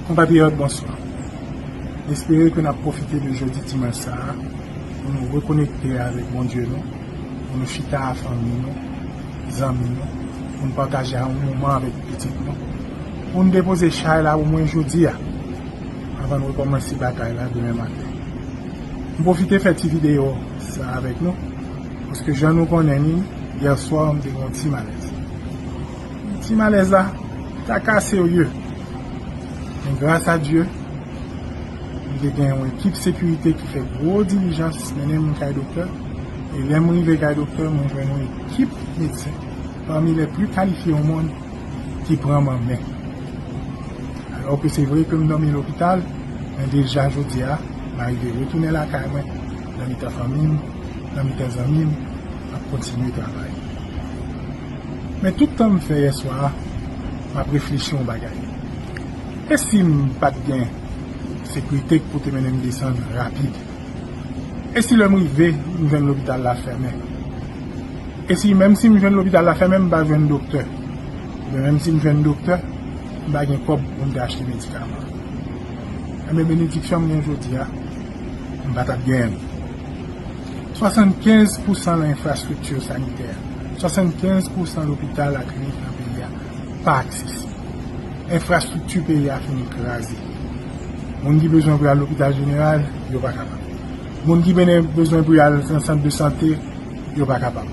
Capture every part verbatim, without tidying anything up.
Konpatriyòt, bonswa. M espere ke n ap pwofite de jodi dimanch sa a pou nou rekonekte avèk Bondye nou, pou nou chita a fanmi nou, zanmi nou, pou n pataje a yon moman avèk pitit nou, pou n depoze chay la omwen jodi a, anvan n rekòmanse batay la demen maten. M pwofite fè ti videyo sa avèk nou, paske jan nou konnen li, yè swa m te gen yon ti malèz. Ti malèz la, ta ka serye. Men gras a Dye, m te gen yon ekip sekirite ki fè gwo dilijans mennen m kay doktè. E lè m rive kay doktè, mwen jwenn yon ekip medsen, pami lè pli kalifye o mond, ki pran m an men. Alò ke se vre ke m dòmi lopital, men deja jodi a, m arive retounen lakay mwen, nan mitan fanmi m, nan mitan zanmi m, m ap kontinye travay. Men tout tan m fè yè swa a, m ap reflechi yon bagay. E si m pa t gen sekirite k pou te mennen m desann rapid? E si lè m rive, m jwenn lopital la fèmen? E si menm si m jwenn lopital la fèmen, m pa jwenn doktè? Oubyen menm si m jwenn doktè, m pa gen kòb pou m te achte medikaman? Enben, benediksyon m gen jodi a, m pa t ap genyen l. Swasannkenz pousan nan enfrastrikti sanitè, swasannkenz pousan lopital ak klinik nan peyi a pa aksesib. Enfrastrikti peyi a fin kraze. Moun ki bezwen pou y al lopital jeneral, yo pa kapab. Moun ki bene-, bezwen pou y al nan sant de sante, yo pa kapab.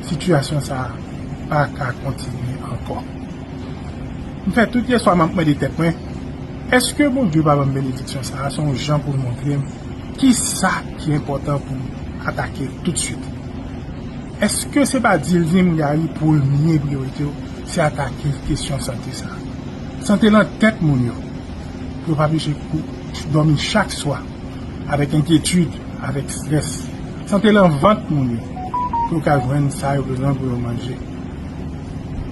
Sitiyasyon sa a pa ka kontinye ankò. M fè tout yè swa m ap mande tèt mwen, èske Bondye pa ban m benediksyon sa a? Se yon jan pou l montre m ki sa ki enpòtan pou m atake toutswit. Èske se pa di l di m, Gary, premye priyorite w, se atake kesyon sante sa a? Sante lan tèt moun yo, pou yo pa blije kou-, dòmi chak swa avèk enkyetid, avèk estrès. Sante lan vant moun yo, pou yo ka jwenn sa yo bezwen pou yo manje.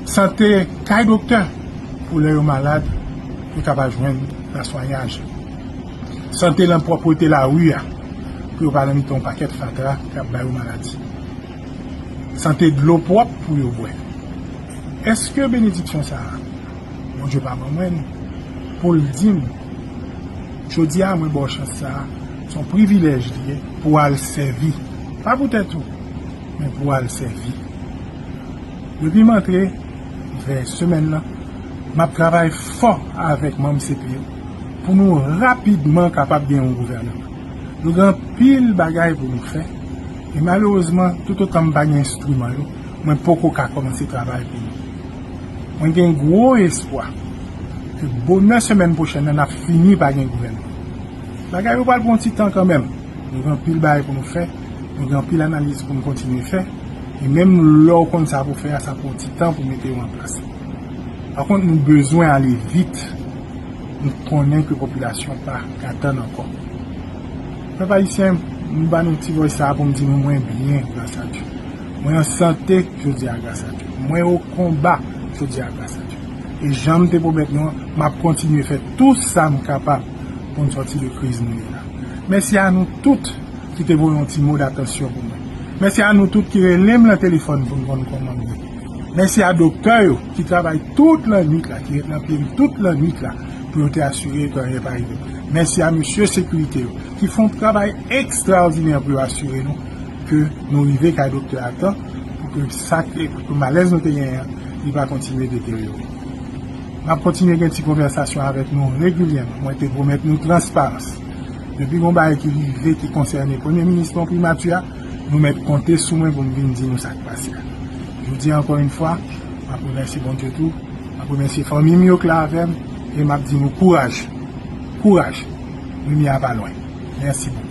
Sante kay doktè, pou lè yo malad, yo kapab jwenn laswayaj. Sante lan pwòpte lari a, pou yo pa nan mitan yon pakèt fatra k ap ba yo maladi. Sante dlo pwòp pou yo bwè. Èske benediksyon sa a, Bondye pa ban mwen l, pou l di m, jodi a, mwen ba w chans sa a, se yon privilèj li ye pou w al sèvi. Pa pou tèt ou, men pou w al sèvi. Depi m antre, fè semèn nan, m ap travay fò avèk manm C P yo pou nou rapidman kapab gen yon gouvènman. Nou gen anpil bagay pou nou fè, e malerezman, toutotan m pa gen enstriman yo, mwen poko ka kòmanse travay pou nou. Mwen gen gwo espwa ke bonè semèn pwochèn nan, n ap fini pa gen gouvènman. Bagay yo pral pran ti tan kanmenm. Nou gen anpil bagay pou nou fè, nou gen anpil analiz pou nou kontinye fè, e menm lè w konn sa pou fè a, sa pran ti tan pou mete yo an plas. Pa kont, nou bezwen ale vit. Nou konnen ke popilasyon pa ka tann ankò. Pèp ayisyen, m ba nou ti vòy sa a pou m di nou mwen byen, gras a Dye. Mwen an sante jodi a, gras a Dye. Mwen o konba jodi a, gras a Dye. E jan m te pwomèt nou an, m ap kontinye fè tou sa m kapab pou n sòti de kriz nou ye la. Mèsi a nou tout ki te voye yon ti mo datansyon pou mwen. Mèsi a nou tout ki rele m nan telefòn pou n konn kòman m ye. Mèsi a doktè yo ki travay tout lannwit la, ki ret nan pye m tout lannwit la pou yo te asire ke anyen pa rive m. Mèsi a mesye sekirite yo ki fè yon travay ekstraòdinè pou yo asire nou ke nou rive kay doktè a tan pou ke sa ke, pou ke malèz nou te genyen an, li pa kontinye deteryore. M ap kontinye gen ti konvèsasyon avèk nou regilyèman. Mwen te pwomèt nou transparans. Depi gon bagay ki rive ki konsène Premye Minis lan, Primati a, nou mèt konte sou mwen pou m vin di nou sa k pase a. Jodi a, ankò yon fwa, m ap remèsye Bondye tou, m ap remèsye fanmi m yo k la avè m, e m ap di nou kouraj. Kouraj. Limyè a pa lwen. Mèsi bokou.